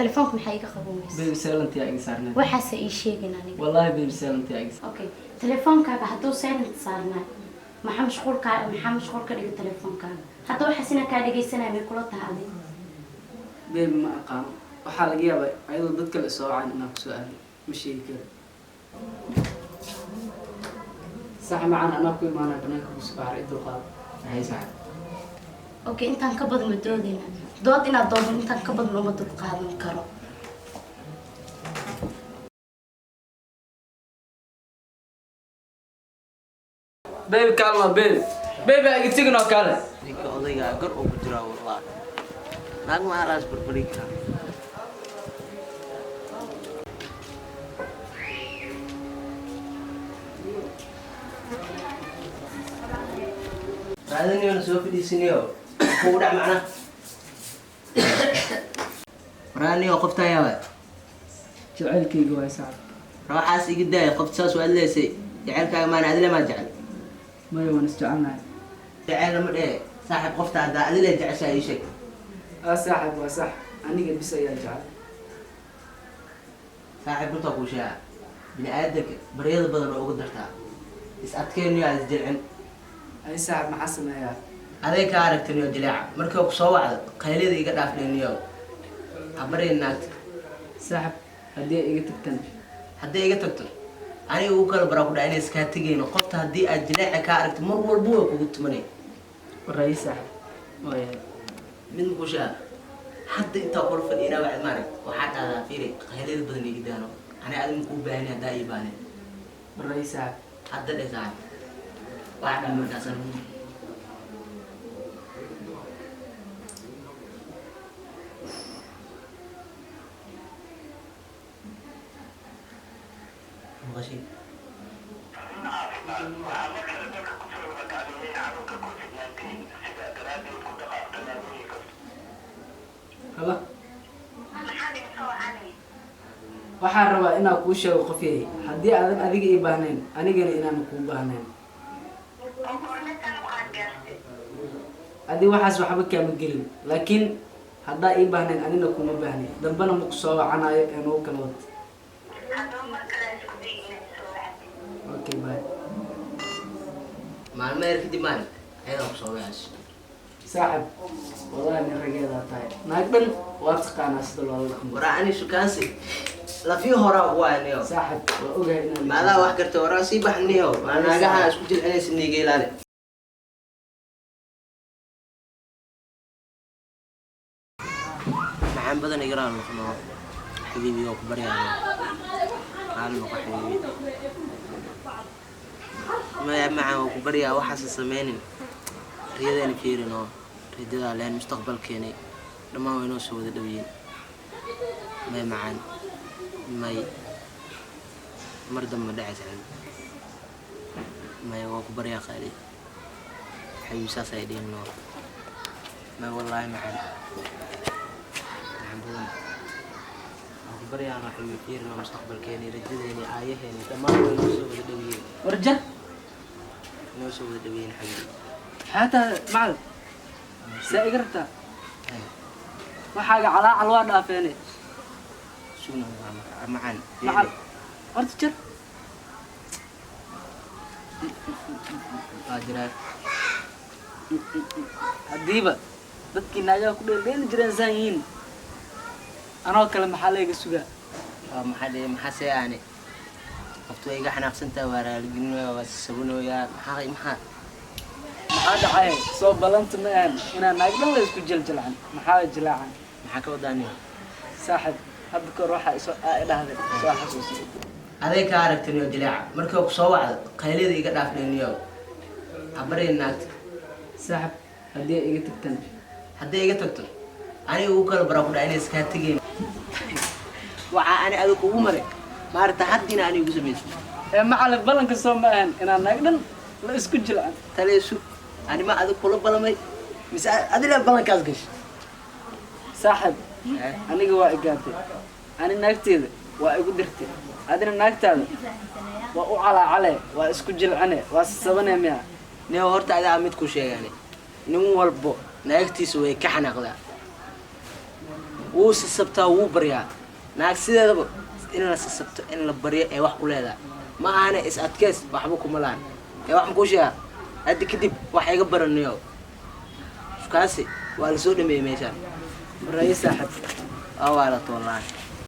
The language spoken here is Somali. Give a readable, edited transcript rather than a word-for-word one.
Telefoonka maxaa iga qaban weysa? Baby, silent yaa iga saarneed. Waxaase ii sheegin aniga. Wallaahi baby, silent yaa iga. Okay, telefoonkaaga hadduu silent saarnaa, maxaa mashquulkaa, maxaa mashquul ka dhiga telefoonkaaga? Hadda waxaas inaan kaa dhegaysanaya may kula tahay adig? Baby, ma aqaano, waxaa laga yaabaa ayadoo dad kale soo wacan inaan kusoo aado, ma sheegi karo. Sax macaan, anaa ku imaanaya banaanka kusoo baxar, i dulqaado. Hay saaxib. Okay, intaan ka badan ma doodayna. Dood inaad doodo intaan ka badan uma dul qaadan karo. Baby, kaalma baby, baby, iga tegin oo kale. Ninka odaygaa gar oo ku jiraa, wallah, naag ma alaas barbari karaa. Raadiniyona soo fadhiisiniyo kugu dhac macna waraaniyo qoftaan yaaba. Jacaylkayga waay, saaxib. Waxaas iga daaya, qofta saas waad leesay jacaylkaaga maana adile maa jecel? Maya, waan isjecelnahay. Jacayl lama dhehe saaxib, qofta haddaa adile jeceshaa ii sheeg. Aa saaxib, waa sax, aniga bis ayaa jecel. Saaxiib, runtaa kuu sheegaa, bini aadanka baryada badan oo uga dartaa is adkeyniyo aad isjilcin. Ay saaxib, maxaa sameeyaa? Aday kaa aragtaniyo jileeca markii ku soo wacdo, qaylida iga dhaafdheniyo habareen naagta. Saaxib, haddii ay iga tagtana? Hadday iga tagto, aniga ugu kala baraa ku dhaca inay iskaa tegayno. Qofta haddii aad jileeca kaa aragto, mar walba way kugu tumanay. Warayi saaxib, waayahay. Mid makuu sheegaa, hadda intaa kula fadhiinaa wacd maaragt, waxaa dhahdaa fiiri, qaylida badan iga daano, ani adiga makuu baahani haddaa ii baahnen. Warayi saaxib. Hadda dhe saaxib, waxaa dhaa markaasan. Maqashay? Haba, waxaan rabaa inaan kuu sheego qof yahay, haddii aadan adiga ii baahnayn, anigana inaan kuu baahnayn. Adi waxaas waxba kaama gelin, laakiin haddaa ii baahnayn, anina kuma baahnayn, dambena ma ku soo wacanayo ee nagu kala wad. Okay, bye. Maalmo yar kadib maaragt ayadaa ku soo wacayso. Saaxib, wallahi nin rageedaa tahay, naag dhan waa taqaanaa sida loola dhaqmo. Waraa ani shukaansi lafii horaa ugu waaniyo. Saaxib, waa ogahay inaan Maadaa wax garta, waraa sii baxniyo, waa naagaha isku jilcinaysa, niiga ilaali. Macaan badan, iga raali noqno xabiibi, waa ku baryaano, raali noqo xabiibi. Maya macaan, waa ku baryaa, waxaasa sameynin, riyadeena fiirino, riyadaa leen mustaqbalkeenay dhammaan way noo soo wada dhowyeen. Maya macaan, may mar dambe ma dhacaysa xabiibi, maya, waa ku baryaa qaali xabiibi, saas ay dhihin noo. Maya wallaahi macaan, macaan badan, waa ku baryaano xabiibi, fiirino mustaqbalkeeni, rajadeeni, aayaheeni dhammaan way noo soo wada dhowyeen. Warja. Noo soo wada dhowyeen xabiibi. Maxaa tahay macalin, saa iga rabtaa? Waxaaga calaacal waa dhaafeene. Sugna macaan. Macal horta jar. Waa jiraa. Haddiiba dadkii naagaha ku dheeldheeli jireen saan yihiin, anoo kale maxaa layga sugaa? Waa maxaa dhe, maxaa see aani qoftu way iga xanaaqsantaha, waa raaligelinaya, waa sabunooyaa, maxaa maxaa? Maxaa dhacay? Soo ballanta ma ahan inaan naag dhan la isku jiljilacan? Maxaa jilaacan? Maxaa ka wadaaniyo? Saaxib, hadda kahor waxaa isoo aa idhahday soo xasuusay. Aday kaa aragtaniyo jileeca markii ku soo wacdo, qaylida iga dhaafdheniyo habareen naagta. Saaxib, haddii ay iga tagtana? Hadday iga tagto, aniga ugu kala baraa ku dhaca inay iskaa tegayn. Waxaa ani adiga kugu maray maaragta, haddiina ani igu samaysay. Ee macalin, ballanka soo ma ahan inaan naag dhan la isku jilcan? Taleesu, ani ma adig kula balamay mise adila ballankaas gashay? Saaxib, aniga waa igaatay, ani naagteeda waa igu dirtay, adina naagtaada waa u calaacale, waa isku jilcane, waa sasabane miya? Nin horta adaa mid ku sheegane, nin walbo naagtiisa way ka xanaaqdaa. Wuu sasabtaa, wuu baryaa. Naag sideedaba in la sasabto, in la baryo ee wax ku leedahay ma ahane is adkeys waxba kuma lahan. Ee wax makuu sheegaa? Hadda kadib wax iga baranayo shukaasi waa lasoo dhameeyey meeshaan. Maraye, saaxib. Waa waalato wallaahi.